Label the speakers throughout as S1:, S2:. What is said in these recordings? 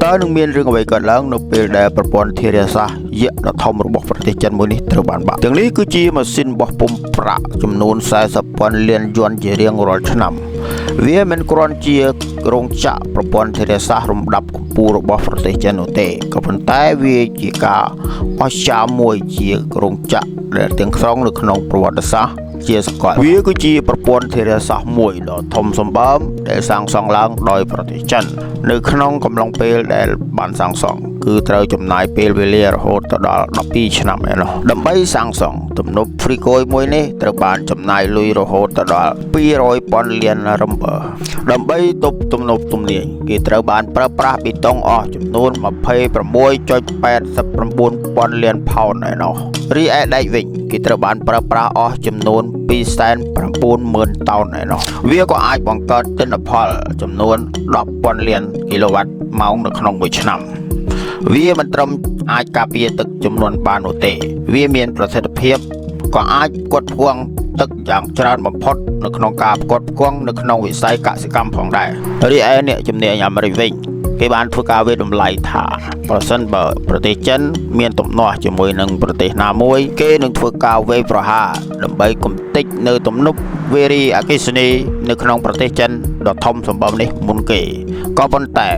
S1: តើនឹងមានរឿងអ្វីកើតឡើងនៅពេលដែលប្រព័ន្ធធារាសាស្ត្រយក្សដ៏ធំរបស់ប្រទេសចិនមួយនេះត្រូវបានបាក់ទាំងនេះគឺជាម៉ាស៊ីនបោះពុម្ពប្រាក់ចំនួន40ពាន់លានយួនជារៀងរាល់ឆ្នាំវាមិនគ្រាន់ជារោងចក្រប្រព័ន្ធធារាសាស្ត្ររំដាប់កម្ពូលរបស់ប្រទេសចិននោះទេក៏ប៉ុន្តែវាជាការអស្ចារ្យមួយជារោងចក្រដែលទាំងស្រុងនៅក្នុងប្រវត្តិសាស្ត្រជាសកលវាគឺជាប្រព័ន្ធធារាសាស្ត្រមួយដ៏ធំសម្បើមដែលសាងសង់ឡើងដោយប្រទេសចិននៅក្នុងកំឡុងពេលដែលបានសាងសង់គឺត្រូវចំណាយពេលវេលារហូតទៅដល់12ឆ្នាំឯណោះដើម្បីសាងសង់ទំនប់ហ្វ្រីកយមួយនេះត្រូវបានចំណាយលុយរហូតទៅដល់200ពាន់លានរំបើដើម្បីទប់ទំនប់ទំនាញគេត្រូវបានប្រើប្រាស់បេតុងអស់ចំនួន 26.89 ពាន់លានផោនឯណោះរីឯដែកវិញគេត្រូវបានប្រើប្រាស់អស់ចំនួន 290,000 តោនឯណោះវាក៏អាចបង្កើតទិន្នផលចំនួន10ពាន់លានគីឡូវ៉ាត់ម៉ោងនៅក្នុងមួយឆ្នាំវាមិនត្រឹមអាចការពារទឹកចំនួនបាននោះទេវាមានប្រសិទ្ធភាពក៏អាចផ្គត់ផ្គង់ទឹកយ៉ាងច្រើនបំផុតនៅក្នុងការផ្គត់ផ្គង់នៅក្នុងវិស័យកសិកម្មផងដែររីឯអ្នកជំនាញអាមេរិកវិញគេបានធ្វើការវាយតម្លៃថាប្រសិនបើប្រទេសចិនមានទំនាស់ជាមួយនឹងប្រទេសណាមួយគេនឹងធ្វើការវាយប្រហារដើម្បីគំទេចនៅទំនប់វារីអគ្គិសនីនៅក្នុងប្រទេសចិនដ៏ធំសម្បើមនេះមុនគេក៏ប៉ុន្តែ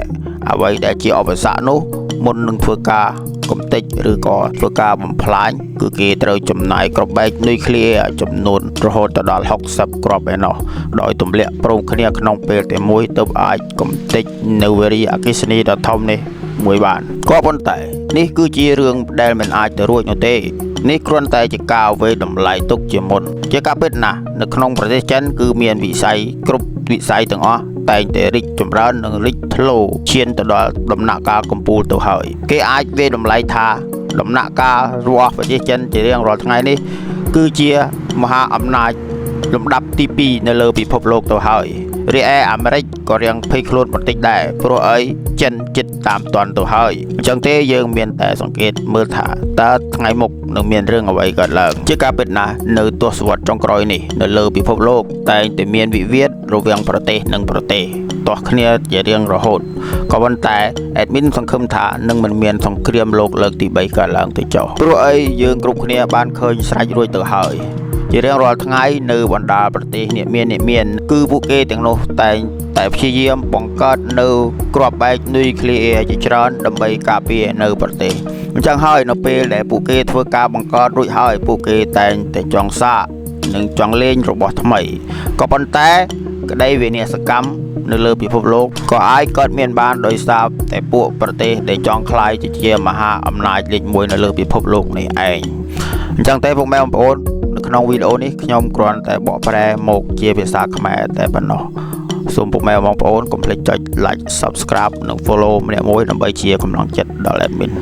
S1: អ្វីដែលជាឧបសគ្គនោះមុននឹងធ្វើការគំទេចឬក៏ធ្វើការបំផ្លាញគឺគេត្រូវចំណាយគ្រាប់បែកនុយក្លេអ៊ែរចំនួនរហូតទៅដល់60គ្រាប់ឯណោះដោយទម្លាក់ព្រមគ្នាក្នុងពេលតែមួយទើបអាចគំទេចនៅវារីអគ្គិសនីដ៏ធំនេះមួយបានក៏ប៉ុន្តែនេះគឺជារឿងដែលមិនអាចទៅរួចនោះទេនេះគ្រាន់តែជាការវាយតម្លៃទុកជាមុនជាការពិតណាស់នៅក្នុងប្រទេសចិនគឺមានវិស័យគ្រប់វិស័យទាំងអស់តែងតែរីកចម្រើននិងលេចធ្លោឈានទៅដល់ដំណាក់កាលកំពូលទៅហើយគេអាចវាយតម្លៃថាដំណាក់កាលរបស់ប្រទេសចិនជារៀងរាល់ថ្ងៃនេះគឺជាមហាអំណាចលំដាប់ទី2នៅលើពិភពលោកទៅហើយរីឯអាមេរិកក៏រៀងភ័យខ្លួនបន្តិចដែរព្រោះអីចិនចិត្តតាមទាន់ទៅហើយអញ្ចឹងទេយើងមានតែសង្កេតមើលថាតើថ្ងៃមុខនឹងមានរឿងអ្វីកើតឡើងជាការពិតណាស់នៅទសវត្សរ៍ចុងក្រោយនេះនៅលើពិភពលោកតែងតែមានវិវាទរវាងប្រទេសនិងប្រទេសទាស់គ្នាជារៀងរហូតក៏ប៉ុន្តែ admin សង្ឃឹមថានឹងមិនមានសង្គ្រាមលោកលើកទី3កើតឡើងទៅចុះព្រោះអីយើងគ្រប់គ្នាបានឃើញស្រេចរួចទៅហើយជារៀងរាល់ថ្ងៃនៅបណ្ដាប្រទេសអ្នកមានគឺពួកគេទាំងនោះតែងតែព្យាយាមបង្កើតនៅគ្រាប់បែកនុយក្លេអ៊ែរជាច្រើនដើម្បីការពារនៅប្រទេសអញ្ចឹងហើយនៅពេលដែលពួកគេធ្វើការបង្កើតរួចហើយពួកគេតែងតែចង់សាកនិងចង់លេងរបស់ថ្មីក៏ប៉ុន្តែក្តីវិនាសកម្មនៅលើពិភពលោកក៏អាចកើតមានបានដោយសារតែពួកប្រទេសដែលចង់ក្លាយទៅជាមហាអំណាចលេខ1នៅលើពិភពលោកនេះឯងអញ្ចឹងទេពុកម៉ែបងប្អូននៅក្នុងវីដេអូនេះខ្ញុំគ្រាន់តែបកប្រែមកជាភាសាខ្មែរតែប៉ុណ្ណោះសូមពុកម៉ែបងប្អូនកុំភ្លេចចុច Like Subscribe និង Follow ម្នាក់មួយដើម្បីជាកម្លាំងចិត្តដល់ admin.